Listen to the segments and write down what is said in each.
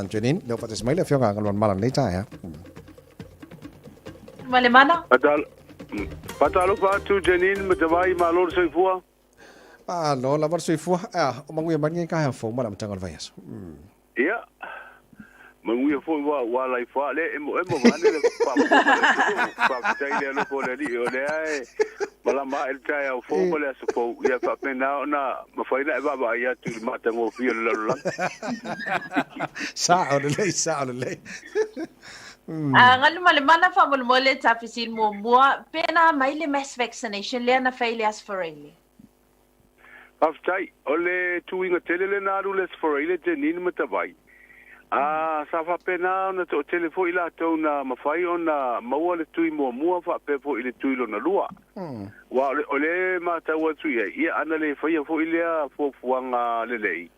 Janine, leo faatasi mai le afioga a Galumalemana i lenei taeao. Malemana. Faatalofa atu Janine ma Tavai, malo le soifua. Malo lava le soifua. Ah, o manuia mai lenei taeao fou ma le amataga o le vaiaso. Ia, manuia foi ua ua laifa le emo emo vaeane le faafofoga a le atunuu. Faafetai i le alofa o le Alii o lea e malama ae le taeao fou ma le aso fou, ia faapena ona mafai ona e vaavaai atu i le matagofie o le lalolagi. Sao lelei, sao lelei. A Galumalemana faamolemole ta fesili muamua, pena mai le mass vaccination lea na fai i le Aso Faraile? Faafetai. O le tuiga tele lea na alu i le Aso Faraile Jeanine ma Tavai, a sa faapena ona toatele foi i latou na mafai ona maua le tui muamua faapea foi i le tui lona lua. Aua o le e matau atu i ai, ia ana le faia foi lea fuafuaga lelei,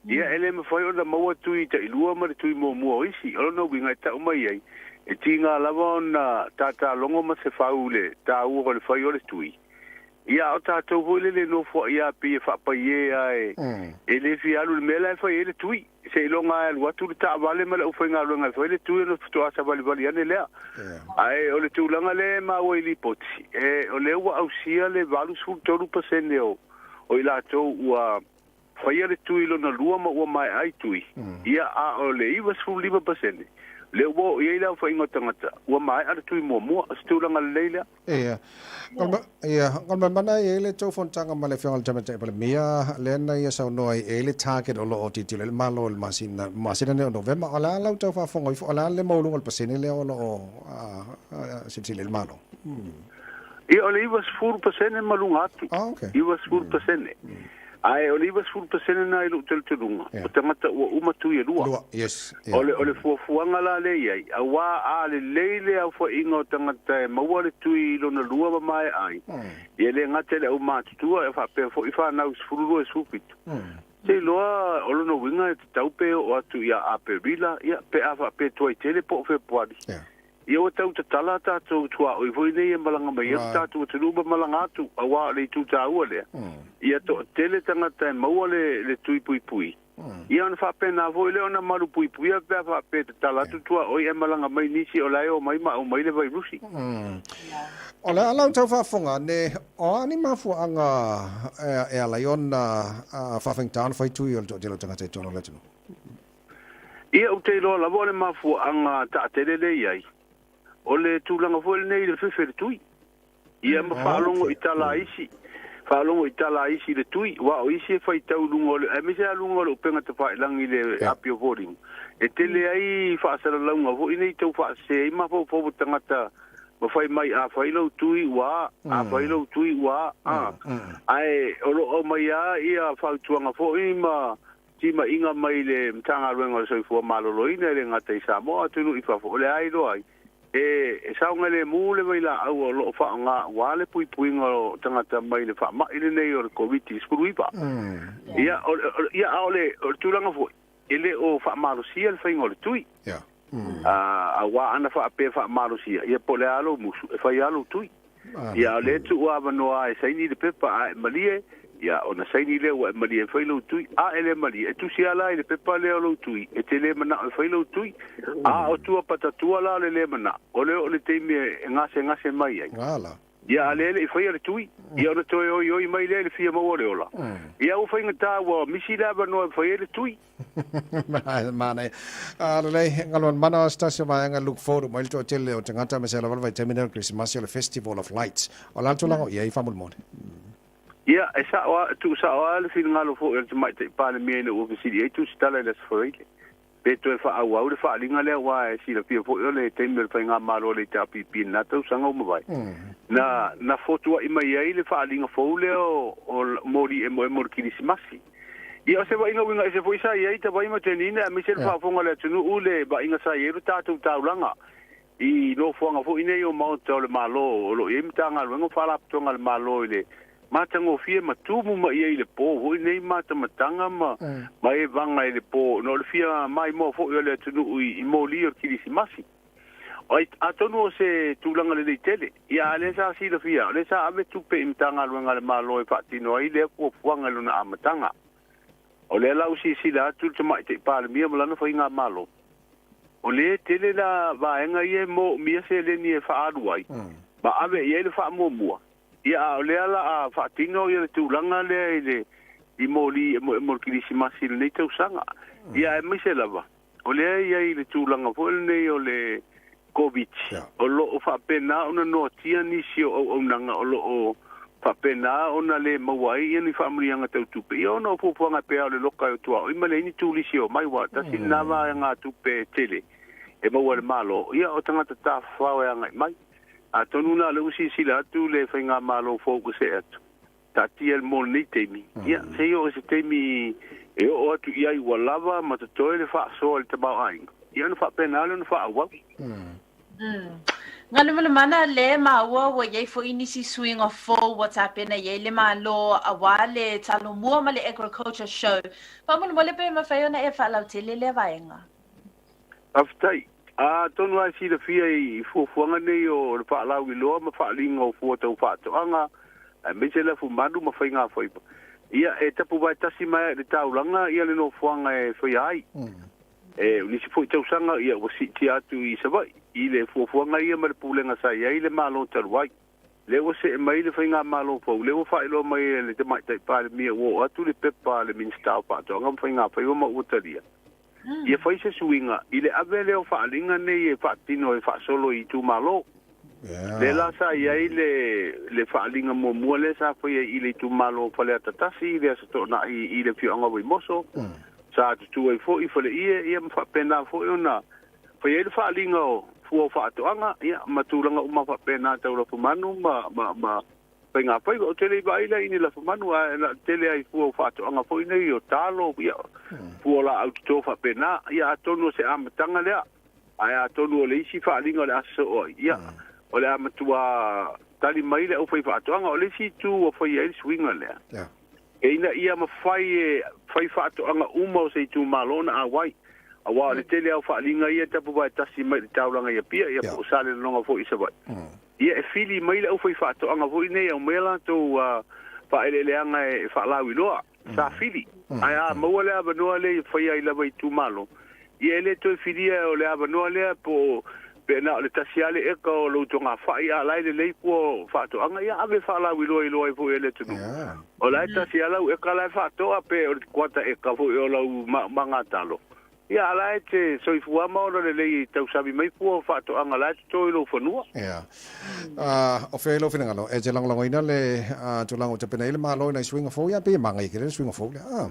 ia e le mafai ona maua tui tailua ma le tui muamua o isi. O lona uiga e tau mai ai, e tiga lava ona tatalogo ma se fau i le taua o le fai o le tui, Ia, a o tatou foi lele e nofoai lava pei e faapaie lava e, e le fia alu i le mea la e fai ai le tui. Seiloga lava e alu atu le taavale ma le aufaigaluega e fai le tui ona faatoa savalivali ane lea. Ae o le tulaga lea e maua i lipoti, e, o lea ua ausia le 83% o, o i latou ua faia le tui lona lua ma ua maea ai tui, ia, a o le 95% lea ua oo i ai le aofaiga o tagata ua maea le tui muamua. O se tulaga lelei lea. Ia. Ia, Galumalemana e i ai le tou fonotaga ma le Afioga i le Tamaitai Palemia, lea na ia saunoa ai e i ai le target o lo o tilotilo ai le Malo i le masina, masina nei o Novema. O le a lau tau faafofoga ifo, o le a le maualuga o le pasene lea o lo o silasila i ai le Malo? Ia, o le 90% ma luga atu. Ah, okay. 90%. Ae o le 90% lena i lou talitonuga, o tagata ua uma tui e lua. Lua, yes. O le, o le fuafuaga la lea i ai, auā a lelei le aofaiga o tagata e maua le tui lona lua ma maea ai, ia e le gata i le aumatutua, e faapea foi fanau 12 i 17. Se iloa o lona uiga e tatau pe oo atu ia Aperila, ia, pe a faapea tuai tele po o Fepuari. Ia ua tau tatala a tatou tuaoi foi nei e malaga mai ai lo tatou atunuu ma malaga atu, auā o le itu taua lea, ia toatele tagata e maua le, le tui puipui, ia ona faapena foi lea ona malu puipuia pe a faapea e tatala atu tuaoi ae malaga mai nisi o la e omai ma aumai le vairusi. O le a lau tau faafofoga ne, o a ni mafuaaga e ala ai ona faafaigata ona fai tui o le toatele o tagata i totonu o le atunuu? Ia, ou te iloa lava o le mafuaaga taatele lea e i ai, o le tulaga foi lenei i le fefe i le tui. Ia ma faalogo i tala a isi, faalogo i tala a isi i le tui, aua o isi e faitau i luga o le, aemaise lava luga o le upega tafailagi i le api o foliga, e tele ai faasalalauga foi nei tau faasese ai mafaufau o tagata ma fai mai a fai lou tui ua a, a fai lou tui ua a. Ae o lo o aumai lava ia fautuaga foi ma timaiga mai le Matagaluega o le Soifua Maloloina e le gata i Samoa a o atunuu i fafo, o le a iloa ai e saogalemu le vailaau o lo o faaaoga aua le puipuiga o tagata mai le faamai lenei o le Koviti-19. Ia, ia a o le tulaga foi, e le o faamalosia le faiga o le tui. Aua ana faapea faamalosia, ia po o le a lou musu, e fai lava lou tui. Ia, o lea e tuu avanoa e saini le pepa, a e malie, ia, ona saini lea ua e malie e fai lou tui. A e le malie, e tusi lava la i le pepa lea o lou tui, e te le manao e fai lou tui. A o tua patatua la o le le manao, o lea o le taimi e gasegase mai ai. Ia, a lea e le i faia le tui, ia ona toe oioi mai lea i le fia maua o le ola. Ia, ua faigata ua misi le avanoa e fai ai le tui. Manaia. A lelei, Galumalemana o se tasi o vaega look forward mai le toatele o tagata aemaise lava le vaitaimi nei o le Kerisimasi o le Festival of Lights. O le a le tulaga o i ai faamolemole? Ia, e sao lava, e tuusao lava le finagalo foi o le Tamaitai Palemia ina ua fesili ai Tusitala i le Aso Faraile, pe toe faaauau le faaaliga lea aua e silafia foi o le taimi o le Faigamalo a le HRPP i lena tausaga ua mavae, na, na fotuai mai ai le faaaliga fou lea o, o moli emoemo o le Kerisimasi. Ia, o se vaaiga uiga ese foi sa i ai Tavai ma Tenina aemaise le faafofoga a le atunuu i le vaaiga sa i ai lo tatou taulaga i nofoaga foi nei o Maota o le Malo o lo o i ai Matagaluega ma Faalapotopotoga a le Malo i le matagofie ma tumu mai ai i le po foi nei matamataga ma ma evaga i le po ona o le fia maimoa foi o le atunuu i moli o le Kirisimasi. Ai, atonu o se tulaga lelei tele, ia a o lea sa silafia, o lea sa ave tupe i Matagaluega a le Malo e faatino ai lea fuafuaga i lona amataga. O lea la ua silasila atu le Tamaitai Palemia ma lana faigamalo, o lea e tele la vaega ia e moomia seleni e faaalu ai ma ave i ai le faamuamua, ia a o lea la a faatino ia le tulaga lea i le i moli emoemo o le Kerisimasi i lenei tausaga. Ia aemaise lava, o lea e i ai le tulaga foi lenei o le Koviti, o lo o faapena ona noatia nisi o auaunaga o lo o faapena ona le maua ai ni faamanuiaga tau tupe, ia ona o fuafuaga e pei lava o le loka e o tuaoi ma leai ni turisi e omai, aua tasi lena vaega tupe tele e maua e le Malo, ia o tagata tafafao e agai mai. Atonu la o lea ua silasila atu le faigamalo fou ua see atu, taatia le mo lenei taimi, ia se i oo i se taimi e oo atu i ai ua lava ma totoe le faasoa i le tamaoaiga, ia ona faapena lea ona faaauau. Galumalemana le maua ua i ai foi nisi suiga fou ua tapena i ai le Malo aua le Talomua ma le Agriculture Show. Faamolemole pe mafai ona e faalautele lea vaega. Faafetai. Atonu lava e silafia i fuafuaga nei o le faalauiloa ma faaaliga o fua tau faatoaga, aemaise le afumanu ma faigafaiva. Ia, e tapuvae tasi mai lava i le taulaga ia le nofoaga e faia ai. E, o nisi foi tausaga, ia, ua siitia atu i Savaii i le fuafuaga ia ma le pulega sa i ai le Malo talu ai. Lea ua see mai le faigamalo fou, lea ua faailoa mai e le Tamaitai Palemia ua oo atu le pepa a le Minisita o Faatoaga ma Faigafaiva ma ua talia. Ia fai se suiga i le ave lea o faaaliga nei e faatino e faasolo i itumalo. Lea la sa i ai le le faaaliga muamua lea sa faia i le itumalo o Faleata 1 i le Aso Toonai i le afioaga o Vaimoso, sa tutū ai foi i Faleie, ia ma faapena foi ona fai ai le faaaliga o fua o faatoaga, ia ma tulaga uma faapena tau lafumanu ma ma ma faigafaiva. Ou te le i vaai la i ni lafumanu, ae na o le tele lava i fua o faatoaga foi nei o talo, ia, fua o laau toto faapena. Ia atonu o se amataga lea, ae atonu o le isi faaaliga o le a sosoo ai, ia, o le a matua tali mai le aufaifaatoaga. O le isi itu ua fai ai le suiga lea, ina ia mafai e faifaatoaga uma o se itumalo ona auai, aua o le tele lava o faaaliga ia e tapuvae tasi mai i le taulaga i Apia, ia po o Salelologa foi i Savaii. Ia e fili mai le aufaifaatoaga foi nei e aumai a latou faaeleeleaga e faalauiloa. Sa fili. Ae a maua le avanoa lea e faia ai lava i itumalo, ia e le toe filia o le avanoa lea po o pe na o le tasi lava le eka o lou togafai a o la e lelei fua o faatoaga, ia ave faalauiloa iloa ai foi e le atunuu. O la e tasi lava lau eka la e faatoa pe o le kuata eka foi o lau magatalo. Ia, a la e te soifua ma ola lelei i tausami mai fua o faatoaga la e toto i lou fanua. Ia. O fea i lou finagalo, e te lagolagoina le tulaga ua tapena ai le Malo i nai suiga fou, ia pei e manaia tele le suiga fou lea.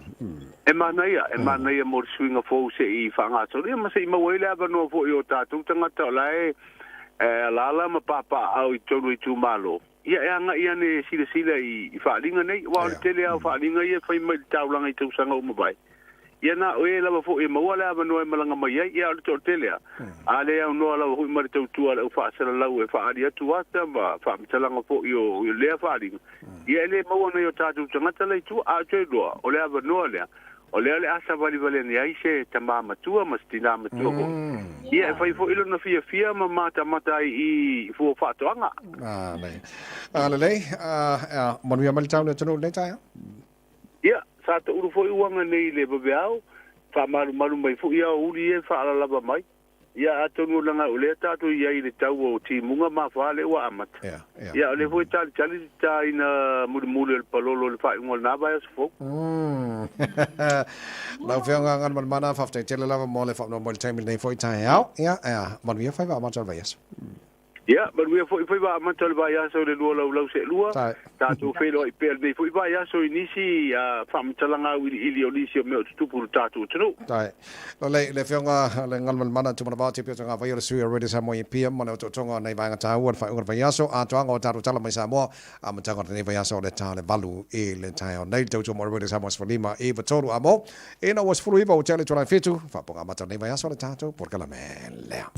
E manaia, e manaia mo le suiga fou se i faagasolo, ia ma se i maua ai le avanoa foi o tatou tagata o la e alaala ma papaaao i totonu o itumalo, ia e agai ane e silasila i faaaliga nei, aua o le tele lava o faaaliga ia e fai mai i le taulaga i tausaga ua mavae. Ia na o e lava foi e maua le avanoa e malaga mai ai, ia o le toatele a, a le aunoa lava foi ma le tautua a le au faasalalau e faaali atu ata ma faamatalaga foi o lea faaaliga, ia e le maua nai o tatou tagata la i tua, a o toe loa, o le avanoa lea, o lea o le a savalivali ane ai se tamā matua ma se tinā matua foi, ia e fai foi lona fiafia ma matamata ai i fua faatoaga. A lelei, a manuia mai le tau i le atunuu i lenei taeao. Ia, sa toulu foi uaga nei i le vaveao, faamalumalu mai foi aoauli ia e faalalava mai. Ia, atonu o leaga o lea tatou i ai i le tau o timuga ma afa lea ua amata. Ia, o lea foi e talitali le taina mulimuli o le palolo i le faaiuga o lena vaiaso fou. Lau Afioga Galumalemana, faafetai tele lava mo le faamoemoe i le taimi lenei foi taeao. Ia, manuia faiva amata o le vaiaso. Ia, manuia foi faiva amata o le vaiaso i le lua laulau seelua. Tatou feiloai pea lenei foi vaiaso i nisi faamatalaga auiliili o nisi o mea o tutupu i lo tatou atunuu. Tae. Lelei, le Afioga le Galumalemana Tumanavao Te Pio Togafai o le sui o Radio Samoa i Apia ma le otootoga o nei vaega taua i le faaiuga o le vaiaso, atoaga o tatou tala mai Samoa, amataga o lenei vaiaso o le ta le 8 i le taeao nei. Le tautua mo Radio Samoa 15 9 3 amo ina ua 19 ua tea le itula e 7, faapoga amata o lenei vaiaso le tatou polokalame lea.